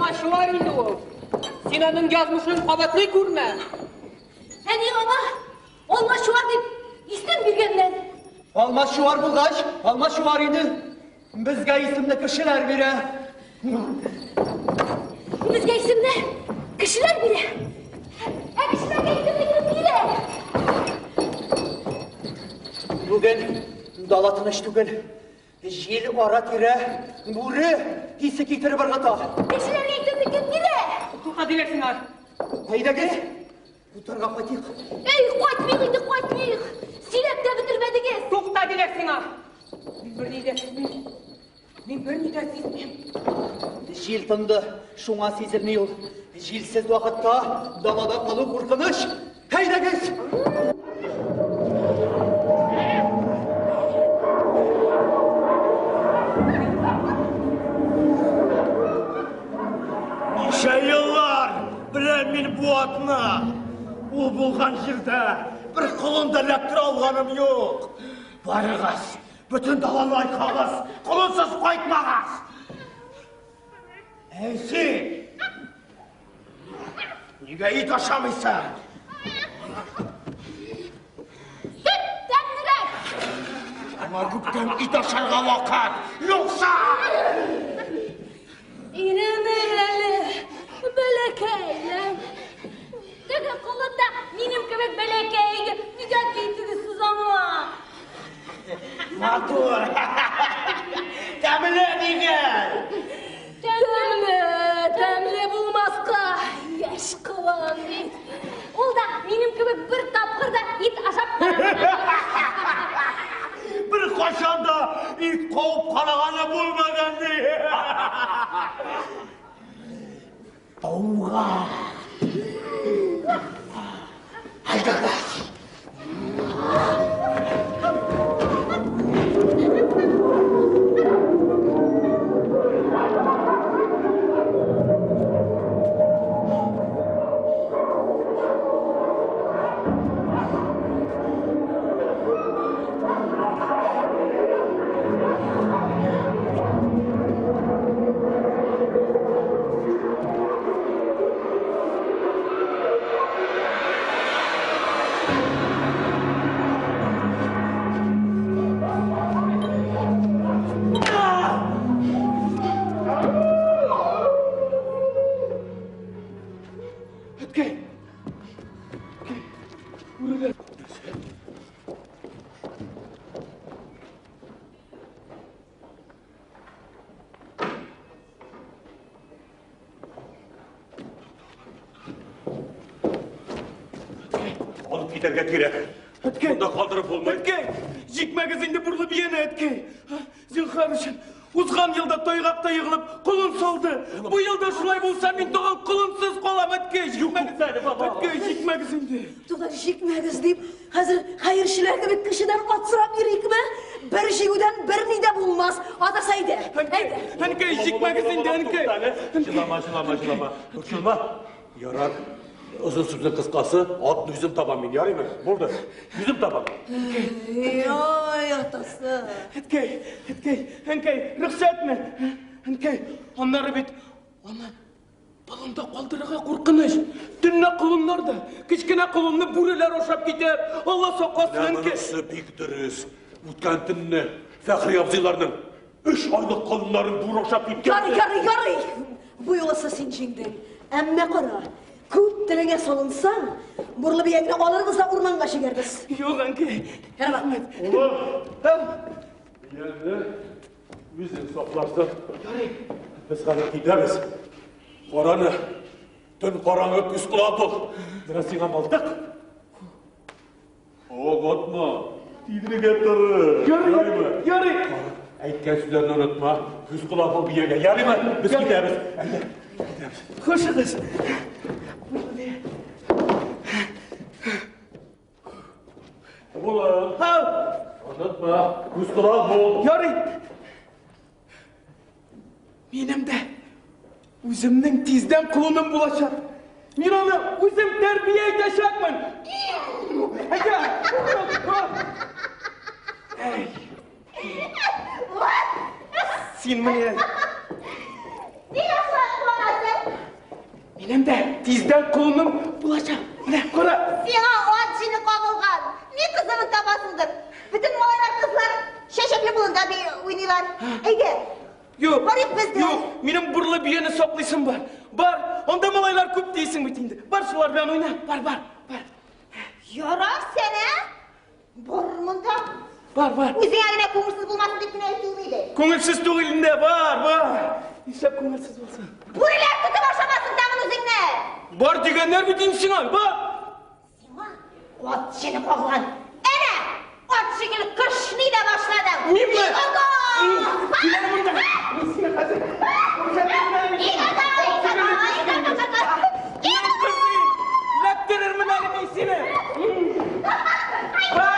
Алмачуар инде ул. Син аның язмышын кабатлый күрмә. Әни аңа Алмачуар дип исем биргәннәр. Алмачуар булгач, Алмачуар инде. Безгә исемне кешеләр бирә. Безгә исемне кешеләр бирә. Ә кешеләргә исемне кем бирә? Бүген дала тыныч түгел. Җил ара-тирә бүре исе китереп ыргыта. Кешеләргә исемне кем бирә? Тукта диләр сиңа. Әйдәгез, утарга кайтыйк. Әй, кайтмыйк инде, кайтмыйк. Сөйләп тә бетермәдегез. Тукта диләр сиңа. Мин берни дә сизмим. Мин берни дә сизмим. Җил тынды, шуңа сизелми ул. Җилсез вакытта далада калу куркыныч. Әйдәгез! Ничә еллар беләм мин бу атны. Ул булган җирдә бер колын да эләктерә алганым юк. Барыгыз, бөтен даланы айкагыз, колынсыз кайтмагыз. Әй син! Нигә ит ашамыйсың? Сөт тәмлерәк. Аңа күптән ит ашарга вакыт. Юкса! Өйрәнер әле, бәләкәйләр. Теге колын да минем кебек бәләкәй иде. Нигә тидегез сез аңа? Матур. Тәмле дигән. Тәмле, тәмле булмаска. Яшь колын бит. Ул да минем кебек бер тапкыр да ит ашап карамаган. Бер кашан да ит кауып караганы булмаган ди. Тауга. Әйдәгез. Әткәй! Әткәй! Бүреләр! Алып китәргә кирәк. Әткәй! Монда калдырып булмый. Әткәй! Җикмәгез инде бурлы бияне, әткәй! Зинһар өчен, узган елда тайгакта егылып, колын салды. Бу елда шулай булса, мин тагын колынсыз калам, әткәй! Җикмәгез әле, баба! Әткәй, җикмәгез инде! Тукта, җикмәгез дип, хәзер хәерчеләр кебек кешедән ат сорап йөрикме? Бер җигүдән берни дә булмас. Атасы әйдә, әйдә. Әнкәй, җикмәгез инде, әнкәй! Җылама, җылама, җылама. Борчылма. Ярар. Озын сүзнең кыскасы, атны үзем табам мин, ярыймы? Булды. Үзем табам. Ой, атасы. Әткәй, әткәй, әнкәй, рөхсәтме? Әнкәй, аннары бит аны болында калдырырга куркыныч. Төнлә колыннар да, кечкенә колынны бүреләр ашап китәр. Алла сакласын, Менә әнкәй. монысы бик дөрес. Үткән төнне Фәхри абзыйларның 3 айлык колыннарын бүре ашап киткән. Ярый, ярый, ярый. Бу юлысы син җиңдең. Әмма кара, күп телеңә салынсаң, бурлы бияңне алырбыз да урманга җибәрбез. Юк, әнкәй. Рәхмәт. Улым, бияңне үзең сакларсың. Ярый. Без хәзер китәбез. Караны, төн караңгы, күз колак бул. Менә сиңа мылтык. Ок атма, тизрәк тырыш. Ярый, Ярыймы? ярый. Әйткән сүзләрне онытма. Күз колак бул биягә. Ярыймы? Без китәбез. Әйдә, китәбез. Хушыгыз. Улым, Ау, онытма, күз колак бул. ярый. Минем дә үземнең тиздән колыным булачак. Мин аны үзем тәрбия итәчәкмен. Әйдә. Әй. Син менә Нигә шулай куанасың? Минем дә тиздән колыным булачак. Менә, кара. Сиңа ат җене кагылган. Ни кызыгын табасыңдыр. Бөтен малайлар, кызлар чәчәкле болында уйныйлар. Әйдә. Юк. Барыйк без дә. Юк, минем бурлы бияне саклыйсым бар. Бар, анда малайлар күп дисең бит инде. Бар, шулар белән уйна. Бар, бар, бар. Ярар сәнә. Бар монда. Бар, бар. Үзеңә генә күңелсез булмасын дип кенә әйтүем иде. Күңелсез түгел инде, бар, бар. Нишләп күңелсез булсын? Бүреләр тотып ашамасын тагын үзеңне. Бар дигәннәр бит инде сиңа, бар. Сиңа ат җене кагылган. Әнә, ат шикелле кышный да башладың. Минме? Игого! Килә монда. Мин сине хәзер күрсәтәм әле. Игого, игого, игого, игого. Эләктерермен әле мин сине. Бар.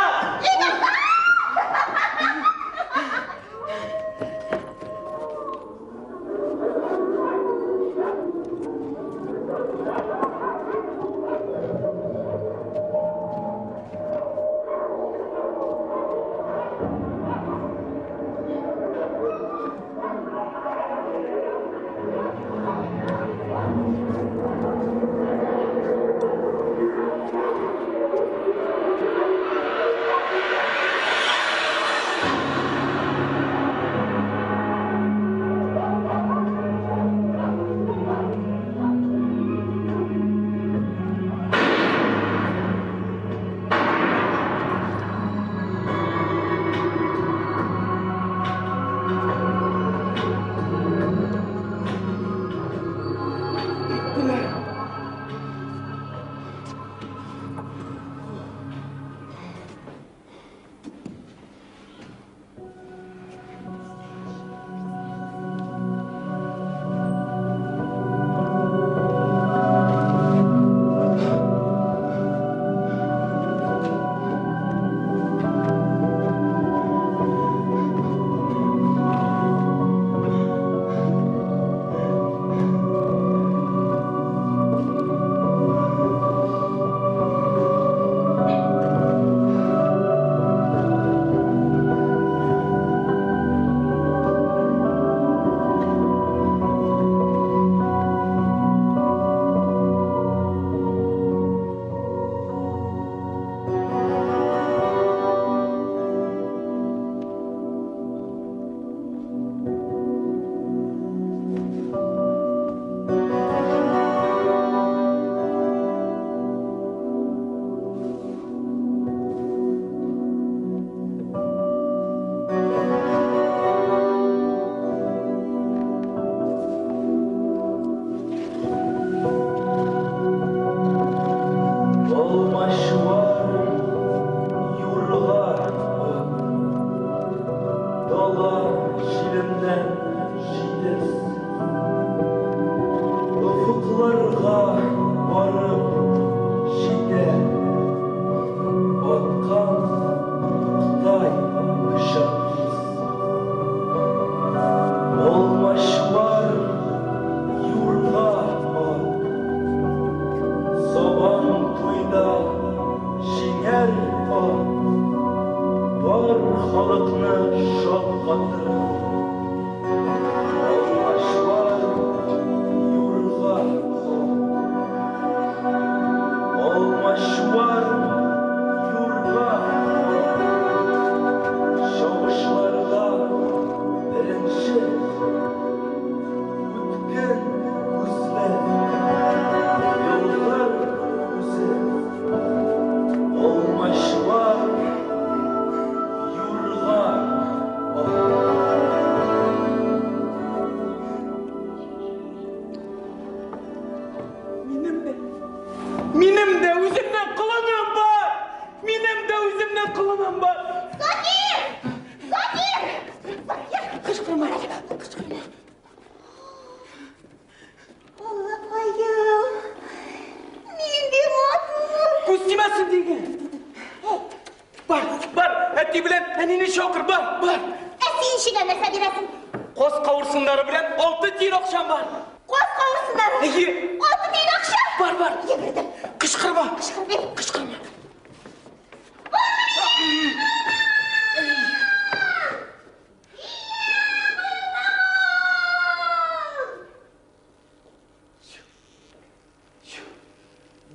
Алмачуар юрга ат, дала җиленнән җитез, офыкларга барып җитә, аткан уктай оча тиз. Алмачуар юрга ат, Сабан туйда җиңәр ат, бар халыкны шаккатырып. Алмачуар юрга ат, Алмачуар юрга ат, чабышларда беренче, үткен күзле, елгыр үзе. Алмачуар юрга ат. Минем дә, минем дә үземнең колыным бар. Минем дә үземнең колыным бар. Закир! Закир! Закир! Кычкырма, кычкырма. Аллакаем! Нинди матур! Күз тимәсен диген. Бар, бар, әти белән әнине чакыр, бар, бар. Ә син чигә нәрсә бирәсең? Каз кавырсыннары белән 6 тиен акчам бар. Каз кавырсыннары? Әйе. 6 тиен акча? Бар, бар. Йөгердем. Кычкырма. Кычкырмыйм. Кычкырма.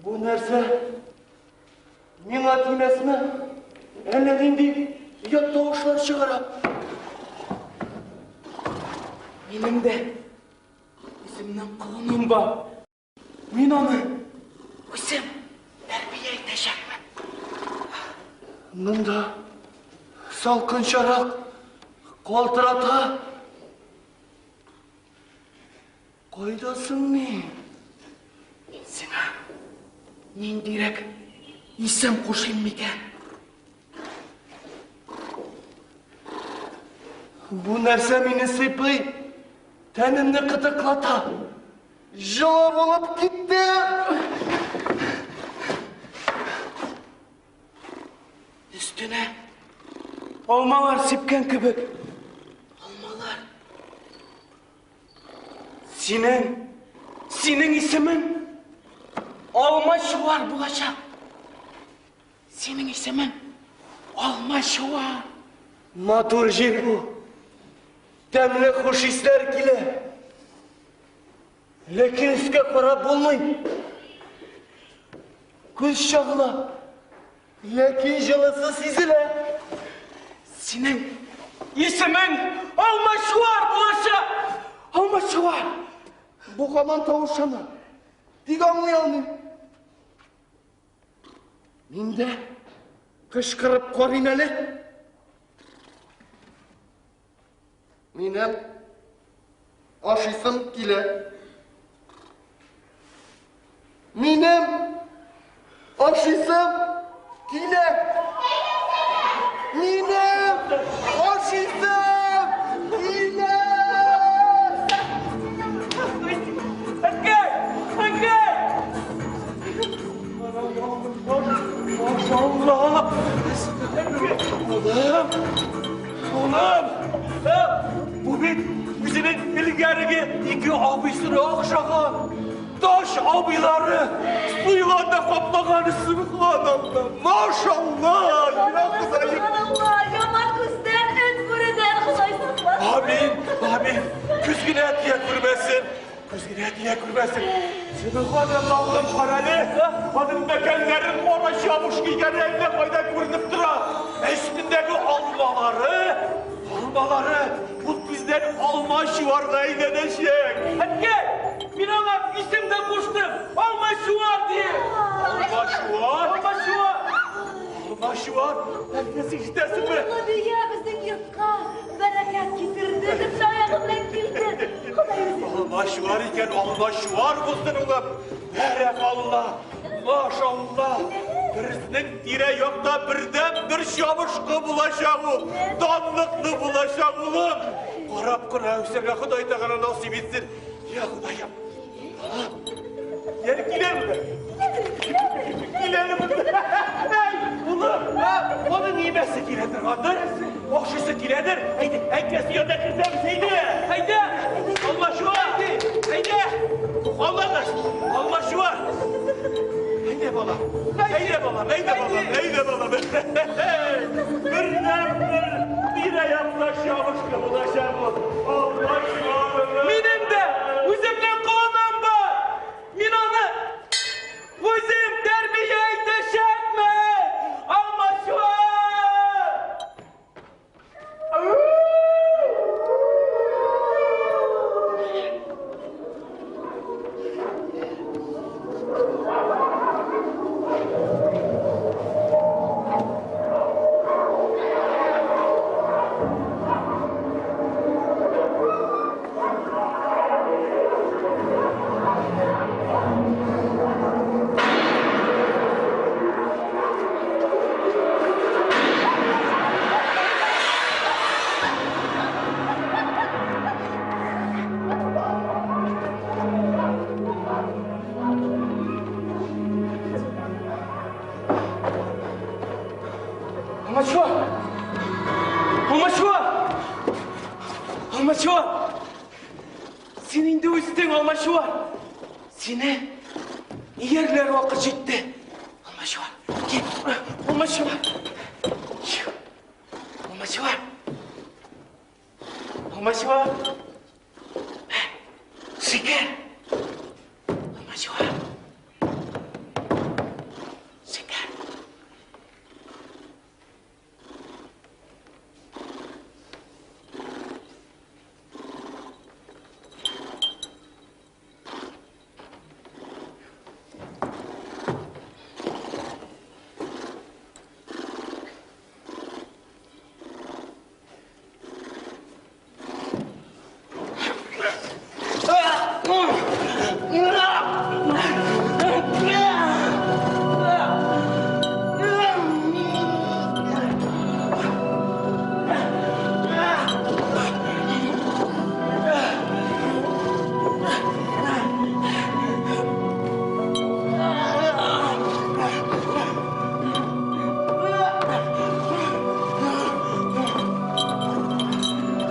Бу нәрсә миңа тимәсме? Әллә нинди ят тавышлар чыгара. Минем дә үземнең колыным бар. Мин аны үзем тәрбия итәчәкмен. Монда салкынчарак калтырата. Кайда соң мин? Сиңа ниндирәк исем кушыйм микән? Бу нәрсә мине сыйпый, тәнемне кытыклата. Җылы булып китте. Өстенә алмалар сипкән кебек. Алмалар. Синең, синең исемең Алмачуар булачак. Синең исемең Алмачуар. Матур җир бу. Тәмле хуш исләр килә. Ләкин өскә карап булмый. Күз чагыла. Ләкин җылысы сизелә. Синең исемең Алмачуар булачак. Алмачуар. Бу һаман тавышына. Тик аңлый алмыйм. Мин дә кычкырып карыйм әле. Минем ашыйсым килә. Минем ашыйсым килә. Минем ашыйсым килә. Әнкәй! Әнкәй! Maşallah! Улым! Улым! Бу бит үзенең элгәреге ике абыйсына охшаган. Таш абыйлары суйларда каплаган субханалла. Машалла! Я Ходаем! Субханалла, яман күздән, эт бүредән Ходай сакласын. Амин, амин. Күз генә тия күрмәсен. Күз генә тия күрмәсен. Субханалла, улым, карале. Аның бәкәннәрен кара чабыш кигән әллә кайда күренеп тора. Ә өстендәге алмалары, алмалары ул тиздән алма чуарга әйләнәчәк. Әнкәй! Мин аңа исем дә куштым. Алмачуар диеп. Алмачуар? Алмачуар. Алмачуар? Әнкәсе ишетәсеңме? Бурлы бия безнең йортка бәрәкәт китерде, дип аягы белән килде. Ходай үзе. Алмачуар икән, алмачуар булсын улым. Бәрәкалла, машалла. Безнең тирә-якта бердән-бер чабышкы булачак ул. Данлыклы булачак улым. Карап кына үсәргә Ходай Тәгалә насыйп итсен. Я Ходаем. Яр киләме? Киләме? Әй, улым, аның имәсе килә торгандыр, ашыйсы киләдер. Әйдә, әнкәсе янына кертәбез, әйдә. Әйдә! Алмачуар! Әйдә! Аллагыз! Алмачуар! Әйдә, балам! Әйдә, балам! Әйдә, балам! Әйдә, балам! Бердән-бер тирә-якта чабышкы булачак ул. Алмачуар! Минем дә үземнең колыным бар. Мин аны үзем тәрбия итәчәкмен. Алмачуар! Алмачуар! Алмачуар! Алмачуар! Син инде үстең, Алмачуар! Сине иярләр вакыт җитте. Алмачуар, кил. Алмачуар. Алмачуар. Алмачуар. Шикәр. Алмачуар.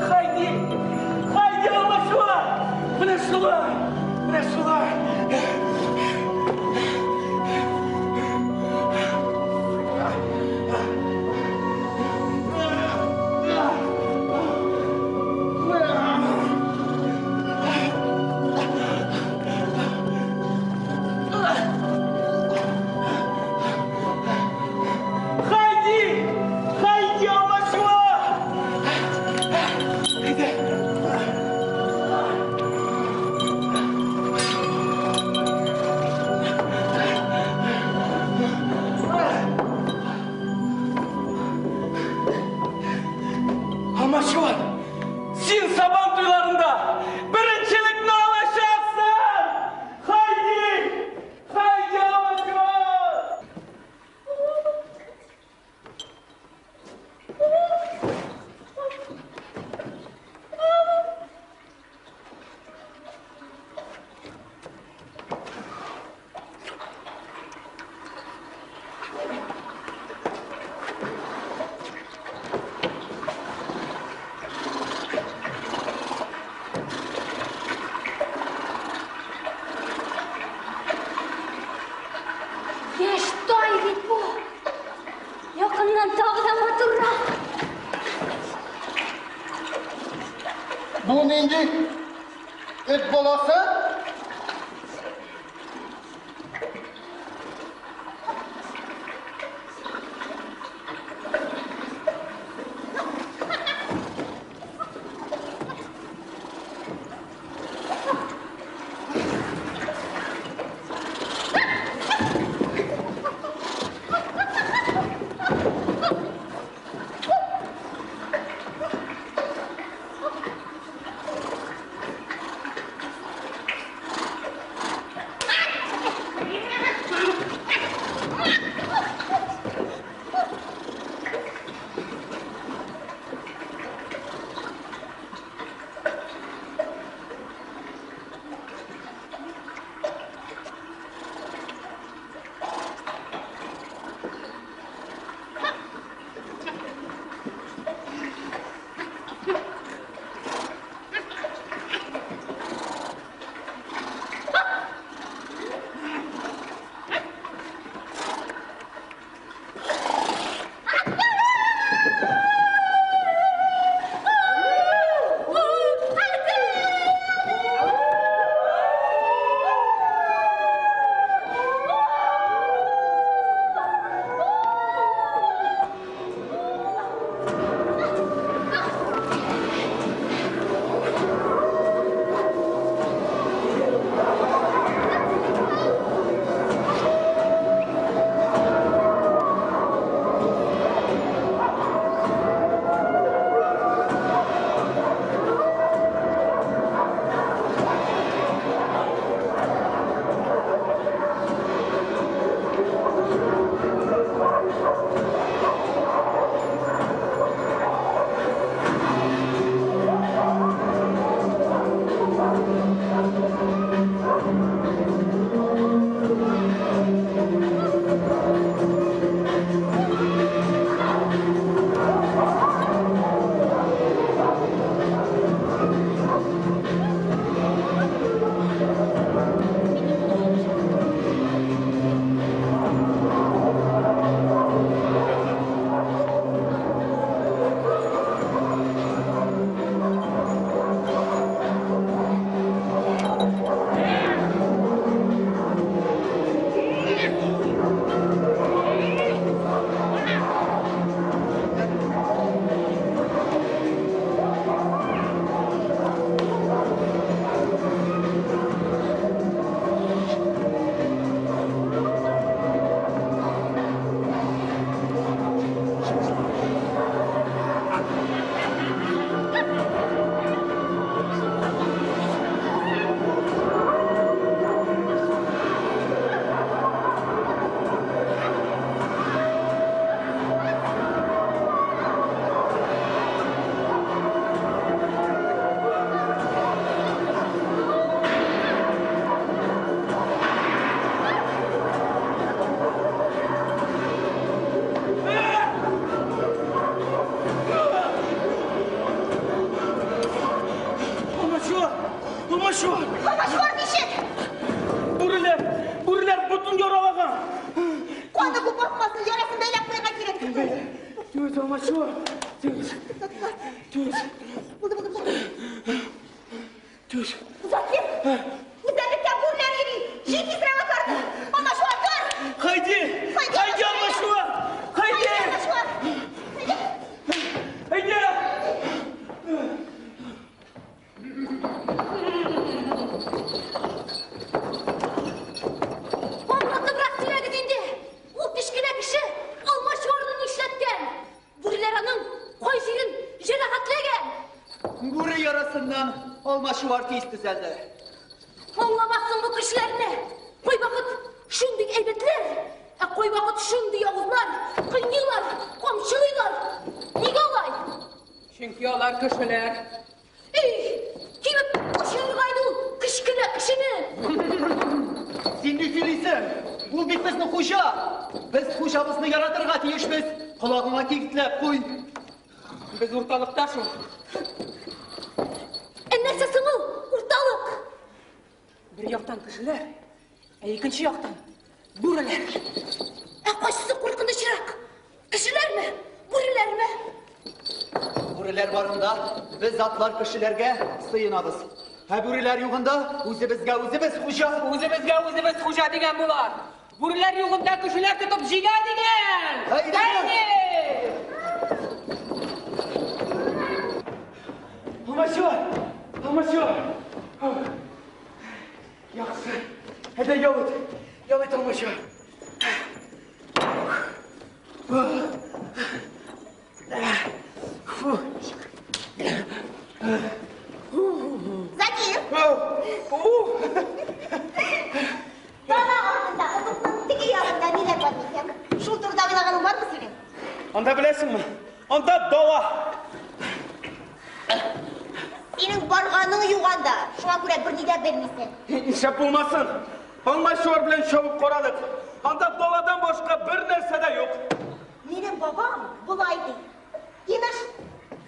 Хайди! Хайди, Алмачуар! Менә шулай! Менә шулай! Хайди! Хайди, Алмачуар! Әйдә! Алмачуар! Син Сабан туйларында беренчелекне алачаксың! Хайди! Хайди, Алмачуар! Яшь тай бит бу. Якыннан тагы да матуррак. Бу нинди эт баласы? Алмачуар. Түз. Түз. Булды, булды, булды. Түз. Закир! Үзәнлектә бүреләр йөри. Җил тизрәк атларны. Алмачуар, тор! Хайди! Хайди, Алмачуар! Хайди! Алмачуар! Хайди! Аңлатыбрак сөйләгез инде. Ул кечкенә кеше Алмачуарны нишләткән? Бүреләр аның кай җирен җәрәхәтләгән? Бүре ярасыннан Алмачуар тиз төзәлде. Аңламассың бу кешеләрне. Кайвакыт шундый әйбәтләр, ә кайвакыт шундый явызлар, кыйныйлар, камчылыйлар. Нигә алай? Чөнки алар кешеләр. Эй, килеп очырырга иде ул кечкенә кешене. Син ни сөйлисең? Ул бит безнең хуҗа. Без хуҗабызны яратырга тиешбез. Колагыңа киртләп куй. Без урталыкта шул. Ә нәрсә соң ул урталык? Бер яктан кешеләр, ә икенче яктан бүреләр. Ә кайсысы куркынычрак? Кешеләрме, бүреләрме? Бүреләр барында без атлар кешеләргә сыенабыз. Ә бүреләр югында үзебезгә үзебез хуҗа. Үзебезгә үзебез хуҗа дигән була. Бүреләр югында кешеләр тотып җигә дигән. Әйдә! Алмачуар! Алмачуар! Яхшы. Әйдә, ял ит. Ял ит, Алмачуар. Фу. Закир! Дала артында, офыкның теге ягында ниләр бар микән? Шул турыда уйлаганың бармы синең? Анда беләсеңме? Анда дала. Синең барганың юк анда. Шуңа күрә берни дә белмисең. Нишләп булмасын? Алмачуар белән чабып карадык. Анда даладан башка бер нәрсә дә юк. Минем бабам болай ди. Имеш,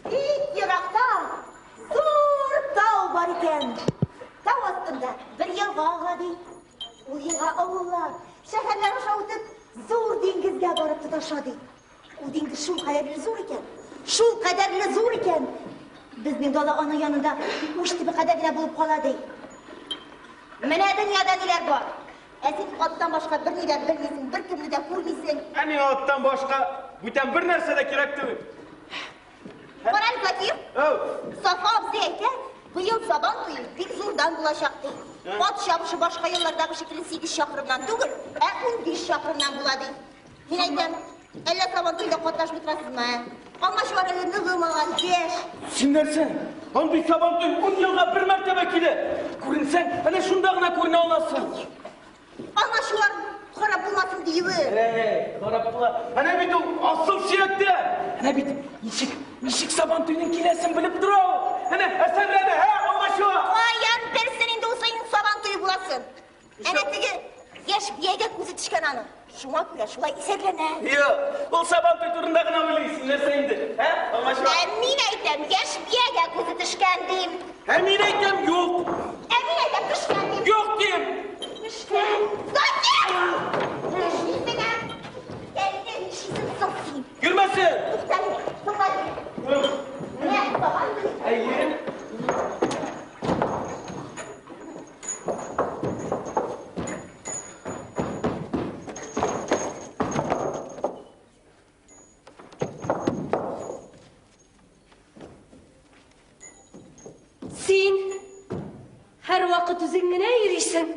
бик еракта зур тау бар икән. Тау астында бер елга ага ди. Ул елга авыллар, шәһәрләр аша үтеп, зур диңгезгә барып тоташа ди. Ул диңгез шул кадәрле зур икән, шул кадәрле зур икән. Безнең дала аның янында уч төбе кадәр генә булып кала ди. Менә дөньяда ниләр бар. Ә син аттан башка берни дә белмисең, беркемне дә күрмисең. Ә миңа аттан башка бүтән бер нәрсә дә кирәк түгел. Карале, Закир. Сафа абзый әйтә, быел Сабан туе бик зурдан булачак ди. Ат чабышы башка еллардагы шикелле 8 чакрымнан түгел, ә 15 чакрымнан була ди. Мин әйтәм, әллә Сабан туенда катнашмый торасызмы? Алмачуар әле ныгымаган, яшь. Син нәрсә? Андый Сабан туй 10 елга бер мәртәбә килә. Күренсәң, әнә шунда гына күренә аласың. Алмачуар харап булмасын диюе. Эй, харап була. Әнә бит ул асыл сөяктә. Әнә бит ничек, ничек Сабан туйның киләсен белеп тора ул. Әнә әсәрләнә, һә, Алмачуар. Каян белсен инде ул синең Сабан туе буласын? Әнә теге яшь биягә күзе төшкән аның. Шуңа күрә шулай исәрләнә. Юк, ул Сабан туй турында гына уйлый, син нәрсә инде, һә, Алмачуар? Ә мин әйтәм, яшь биягә күзе төшкән дим. Ә мин әйтәм, юк. Ә мин әйтәм, төшкән дим. Юк дим. Төшкән. Закир! Нишлисең, ә? Әллә нишлисең соң син? Йөрмәсен. Туктале, тыңла. Менә Сабан туе. Әйе. Син һәрвакыт үзең генә йөрисең.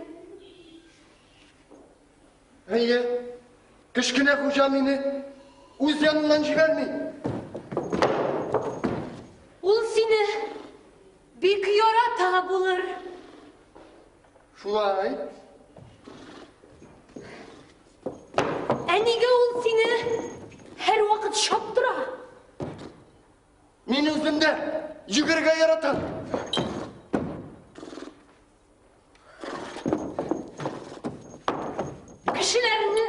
Әйе, кечкенә хуҗа мине үз яныннан җибәрми. Ул сине бик ярата булыр. Шулай. Ә нигә ул сине һәрвакыт чаптыра? Мин үзем дә йөгерергә яратам. Кешеләрне,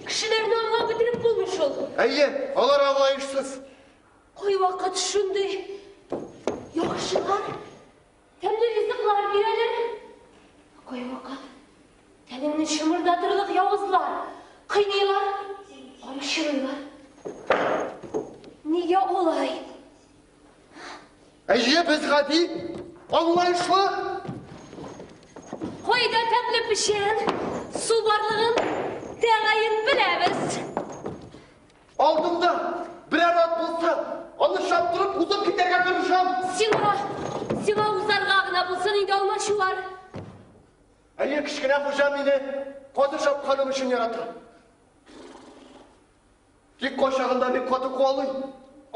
кешеләрне аңлап бетереп булмый шул. Әйе, алар аңлаешсыз. Кайвакыт шундый яхшылар, тәмле ризыклар бирәләр. Кайвакыт тәнеңне чымырдатырлык явызлар, кыйныйлар, камчылыйлар. Нигә? Алай. Әйе, без гади, аңлаешлы. Кайда тәмле печән, су барлыгын тәгаен беләбез. Алдымда берәр ат булса, аны чаптырып узып китәргә тырышам. Сиңа, сиңа узарга гына булсын инде алмачуар. Әйе, кечкенә хуҗа мине каты чапканым өчен ярата. Тик кайчагында бик каты куалый.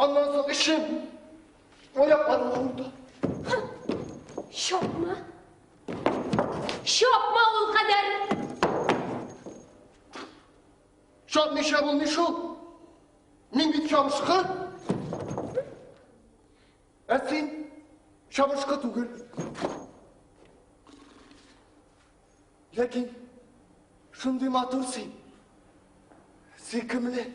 Аннан соң эчем, аякларым авырта. Чапма. Чапма ул кадәр. Чапмыйча булмый шул. Мин бит чабышкы. Ә син чабышкы түгел. Ләкин шундый матур син. Сөйкемле.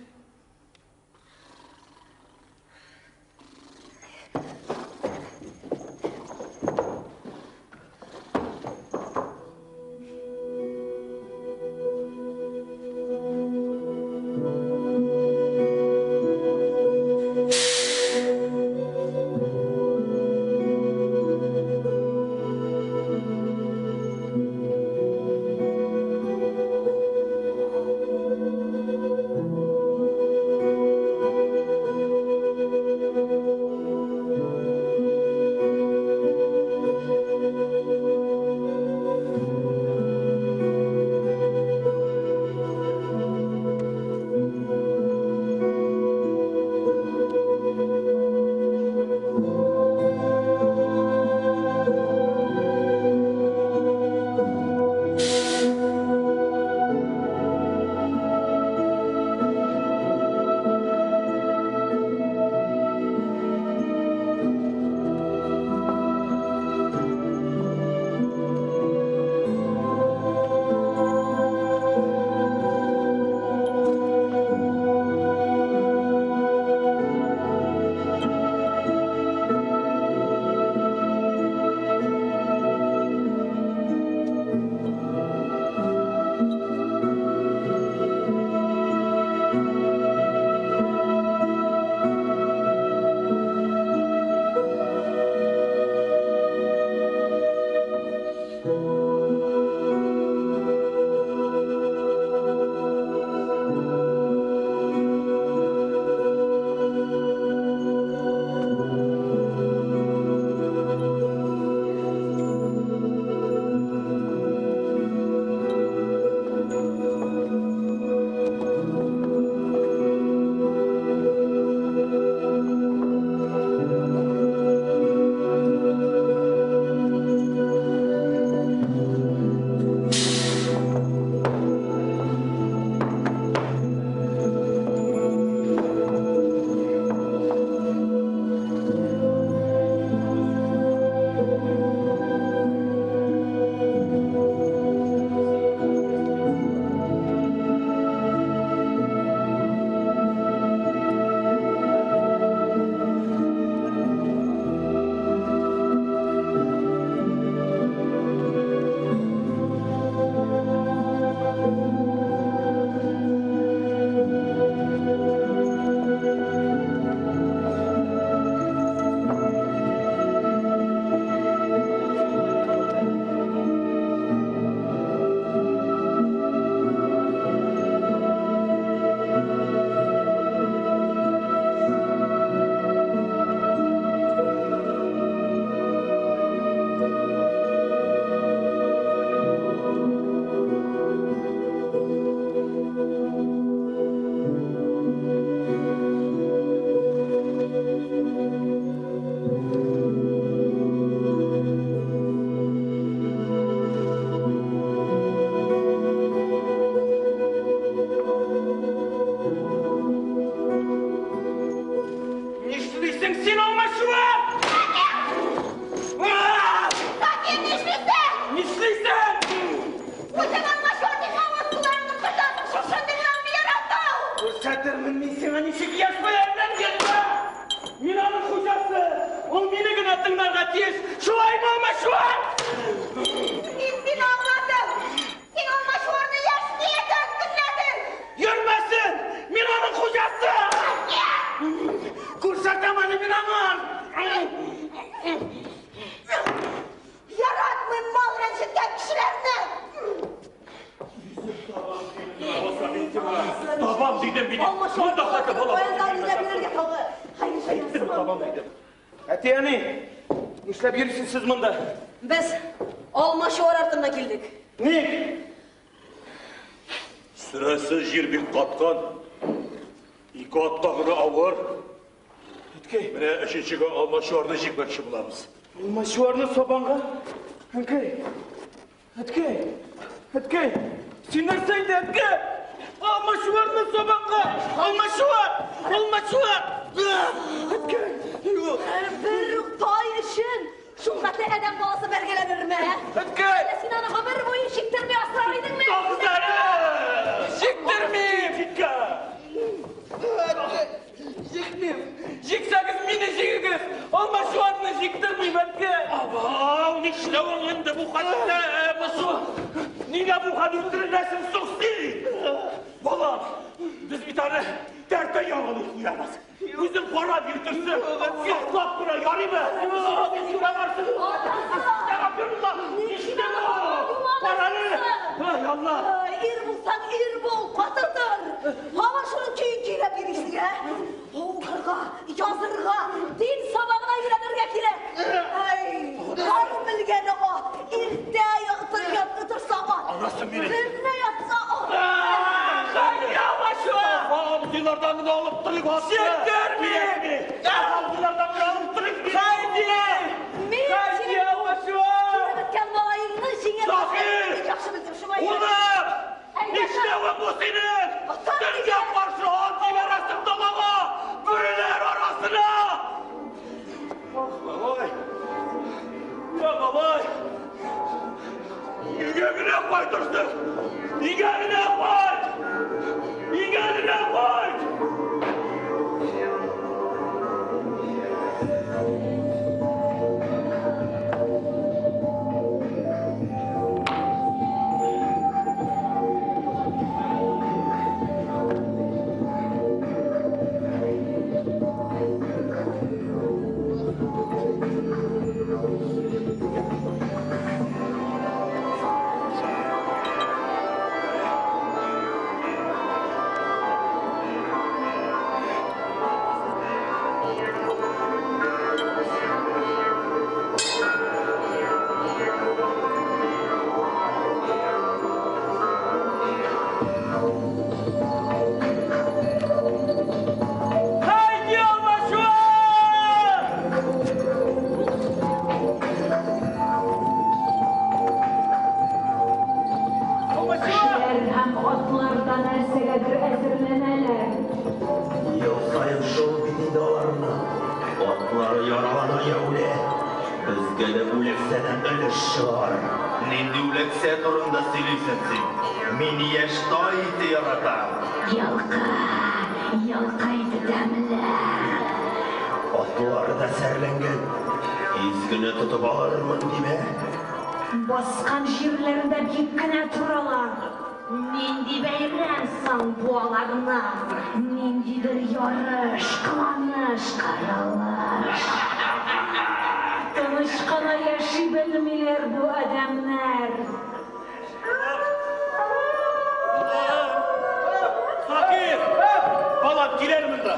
Күрсәтермен мин сиңа ничек яшь белән йөрмә! Мин аның хуҗасы! Ул мине генә тыңларга тиеш! Шулаймы, Алмачуар? Мин сине аңладым! Син Алмачуарны яшь диядән көнләдең! Йөрмәсен! Мин аның хуҗасы! Күрсәтәм дидем бит. Монда кайтып алам. Әйттем, табам дидем. Әти-әни, нишләп йөрисез сез монда? Без Алмачуар артыннан килдек. Ник? Сөрәсе җир бик каткан. Ике атка гына авыр. Әткәй. Менә өченчегә Алмачуарны җикмәкче булабыз. Алмачуарны сабанга? Әнкәй. Әткәй. Әткәй. Син нәрсә инде, әткәй? Алмачуарны сабанга! Алмачуар! Алмачуар! Әткәй. Юк. Бер үк тай өчен шул хәтле адәм баласы бәргәләнерме? Әткәй! Әллә син аны гомер буе чиктерми асрар идеңме? Җиктермим! Җикмим! Җиксәгез мине җигегез! Алмачуарны җиктермим, әткәй! Абау, нишләвең инде бу хәлдә? Нигә бу хәл үтереләсең соң син? Балам, без бит аны тәртә ягын куябыз. Үзең карап йөртерсең, саклап кына ярыймы? Юрамарсың. Нишләвең бу? Карале! Ай, Алла! Ир булсаң, ир бул, каты тор. Һаман шуның көен көйләп йөрисең, ә? Укырга, язырга, дин сабагына өйрәнергә кирәк. Ай, бар белгәне ат, иртә ятып торса ат. Анасы мине. Төнлә ятса ат. Абзыйлардан гына алып торыйк атны. Җиктермим! Абзыйлардан гына алып торыйк. Хайди! Мин Хайди, синең Алмачуар! килеп беткән малаеңны җиңеп Заһир! яхшы белдем, шулай. Улым! Нишләвең бу синең? Төнгә каршы ат җибәрәсең далага, бүреләр арасына! Ах, малай! Я, малай! Өйгә генә кайтырсың! Өйгә генә кайт! Өйгә генә кайт! Хайди, Алмачуар! Алмачуар! Кешеләр һәм атлар да нәрсәгәдер әзерләнәләр. Ел саен шул бит инде аларны. Атлары яралана я үлә. Безгә дә үләксәдән өлеш чыгар. Нинди үләксә турында сөйлисең син? Мин яшь тай ите яратам. Ялкы, ялкы ите тәмле. Атлары да сәрләнгән. Тиз генә тотып алырмын димә. Баскан җирләрендә бик кенә торалар. Нинди бәйрәм соң бу аларның? Ниндидер ярыш, кыланыш, каралыш. Тыныч кына яши белмиләр бу адәмнәр. Закир! Балам, кил әле монда.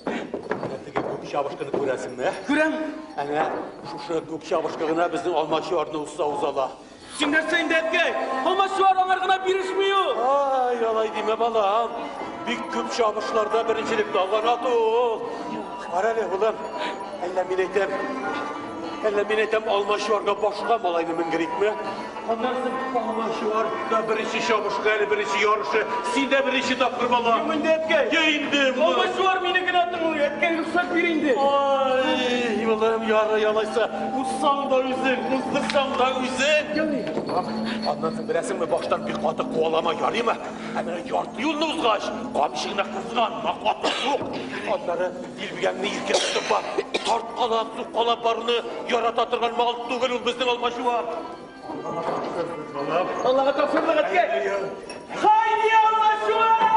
Менә теге күк чабышкыны күрәсеңме? Күрәм. Әнә шушы күк чабышкы гына безнең Алмачуарны узса уза ала. Син нәрсә инде, әткәй? Алмачуар аңар гына бирешми ул. Ай, алай димә, балам. Бик күп чабышларда беренчелекне алган ат ул. Кара әле, улым. Әллә мин әйтәм, әллә мин әйтәм, Алмачуарга башка малайны менгерикме? Аннан соң Алмачуар да беренче чабышка әле беренче ярышы. Син дә беренче тапкыр, балам. Юк инде, әткәй. Я инде, улым. Алмачуар мине генә тыңлый. Әткәй, рөхсәт бир инде. Ай, улым, ярый алайса. Узсаң да үзең, уздырсаң да үзең. Аннан соң беләсеңме, баштан бик каты куалама, ярыймы? Ә менә ярты юлны узгач, камчыңны кызганма, каты сук. Аннары дилбегәңне иркен тотып бар. Тарткалап, суккалап баруны ярата торган мал түгел ул безнең Алмачуар. Аллага тапшырдык, әткәй. Хайди, Алмачуар!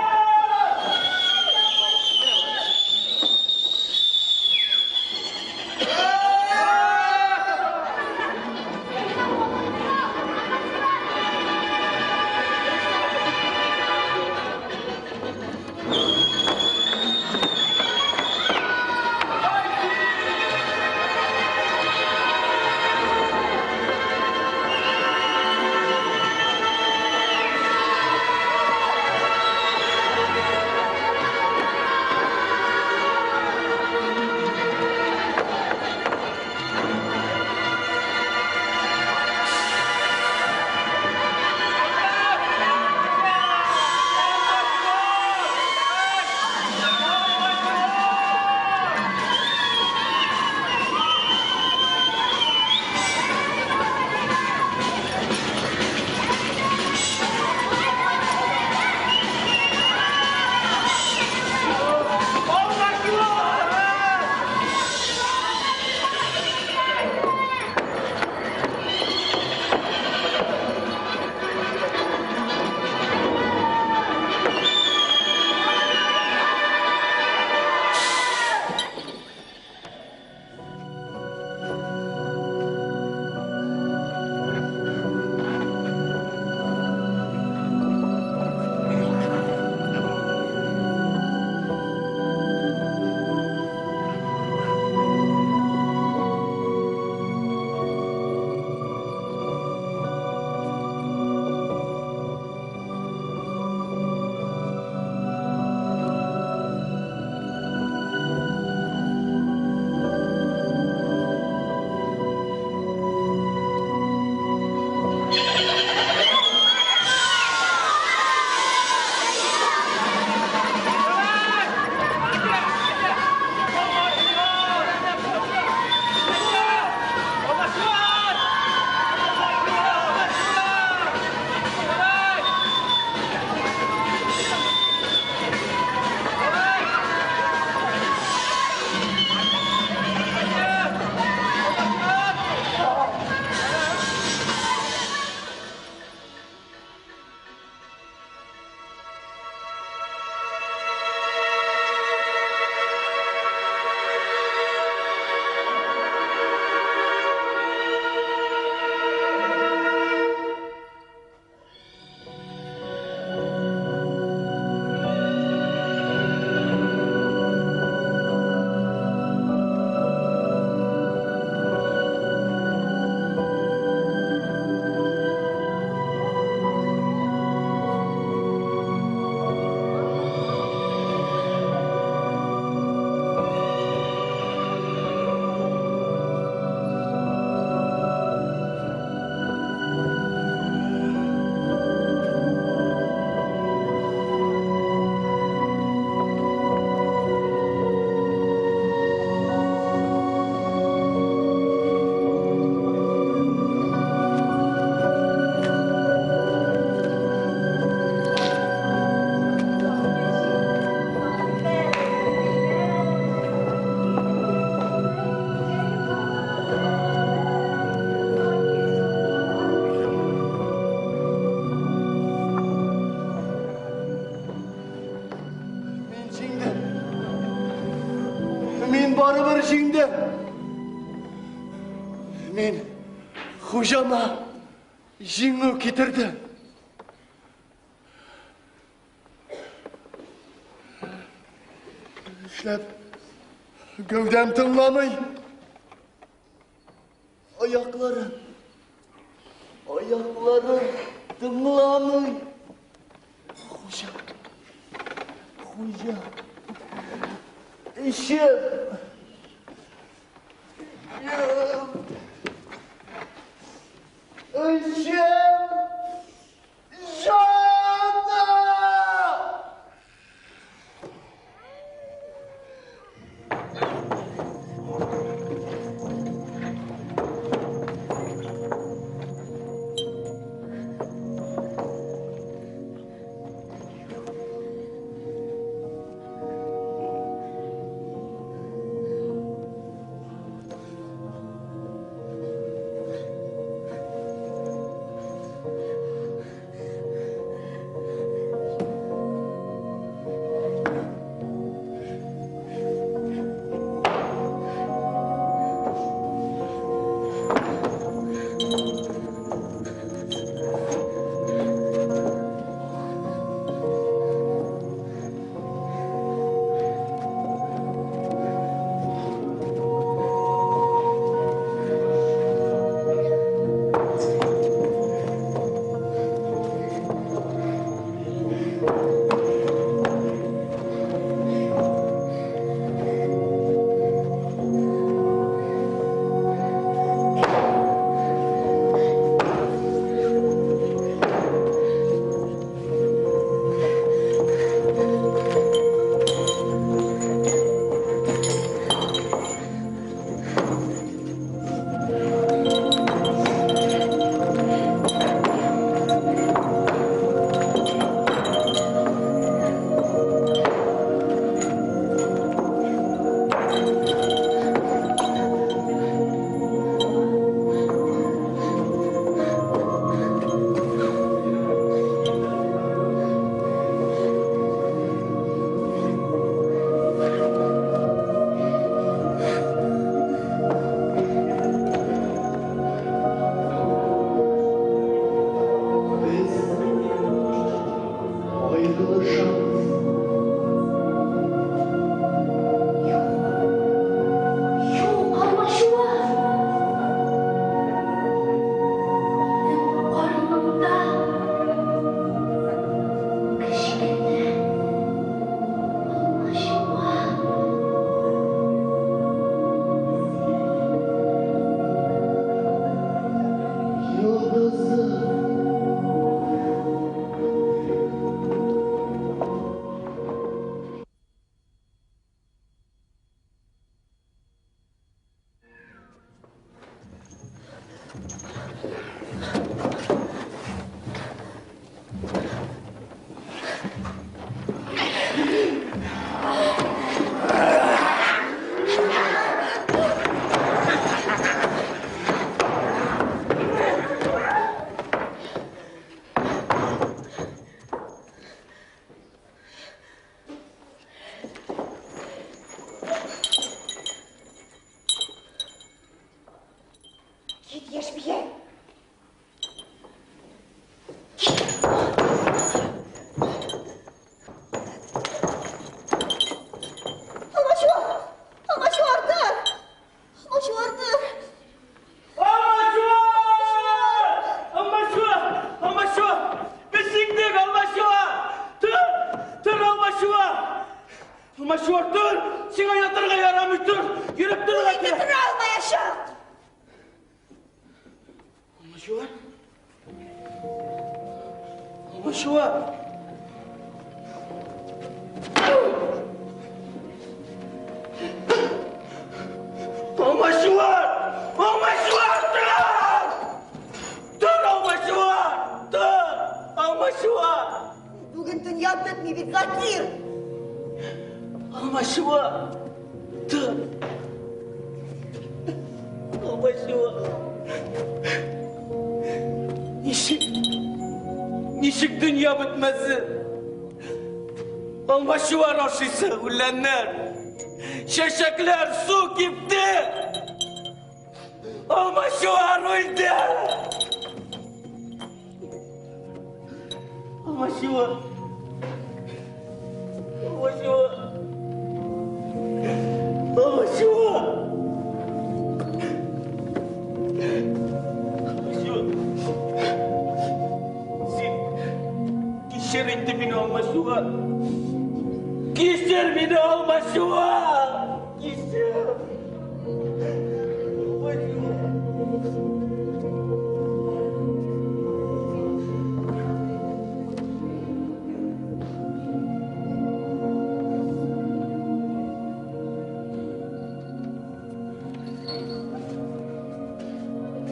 Барыбер җиңдем. Мин хуҗама җиңү китердем. Нишләп гәүдәм тыңламый? Аякларым, аякларым тыңламый. Хуҗа, хуҗа, эчем, эчем, җаным! Без аерылышабыз. Юк, Алмачуар! Минем карынымда кечкенә Алмачуар. Йолдызым. Кит, яшь бия. Алмачуар! Алмачуар, тор! Алмачуар, тор! Алмачуар! Алмачуар! Алмачуар! Без җиңдек, Алмачуар! Тор! Тор, Алмачуар! Алмачуар, тор! Сиңа ятырга ярамый, тор! Йөреп торырга Инде кирәк. тора алмаячак! Алмачуар? Алмачуар! Алмачуар! Алмачуар, тор! Тор, Алмачуар! Тор! Алмачуар! Бүген дөнья бетми бит, Закир! Алмачуар! Тор! Алмачуар! Ничек... Ничек дөнья бетмәсен? Алмачуар ашыйсы, үләннәр! Чәчәкләр, су кипте! Алмачуар үлде! Алмачуар! Алмачуар! Алмачуар! Алмачуар! Син кичер инде мине, Алмачуар! Кичер мине, Алмачуар! Кичер!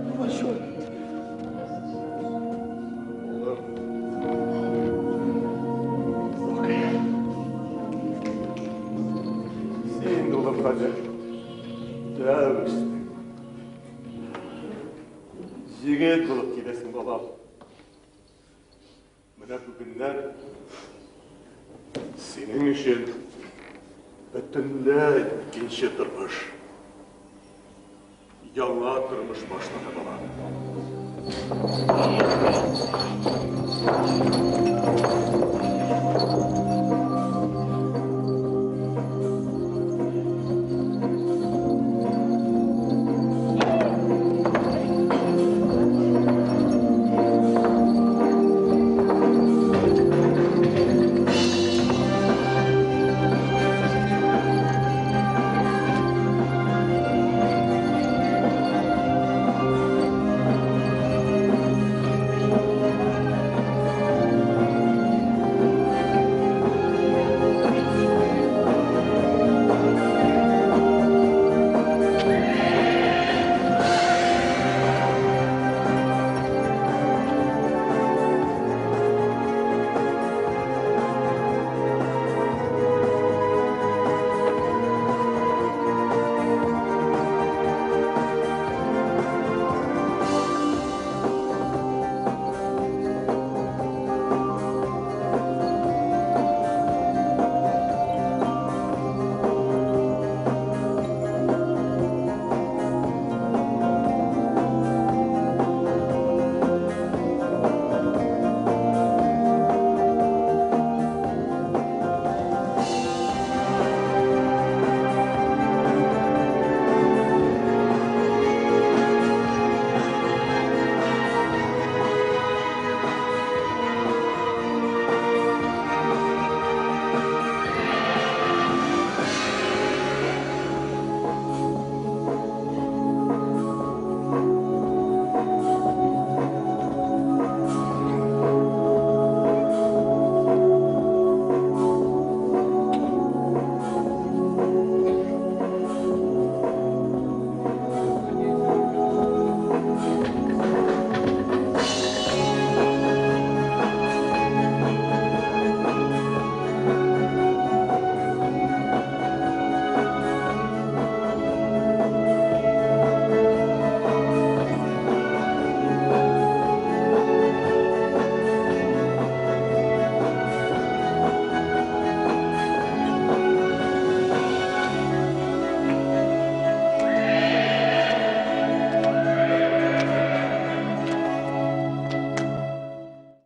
Алмачуар! Син, улым, хәзер дәү үстең. Егет булып киләсең, балам. Менә бүгеннән синең өчен бөтенләй икенче тормыш. Яңа тормыш башлана, балам.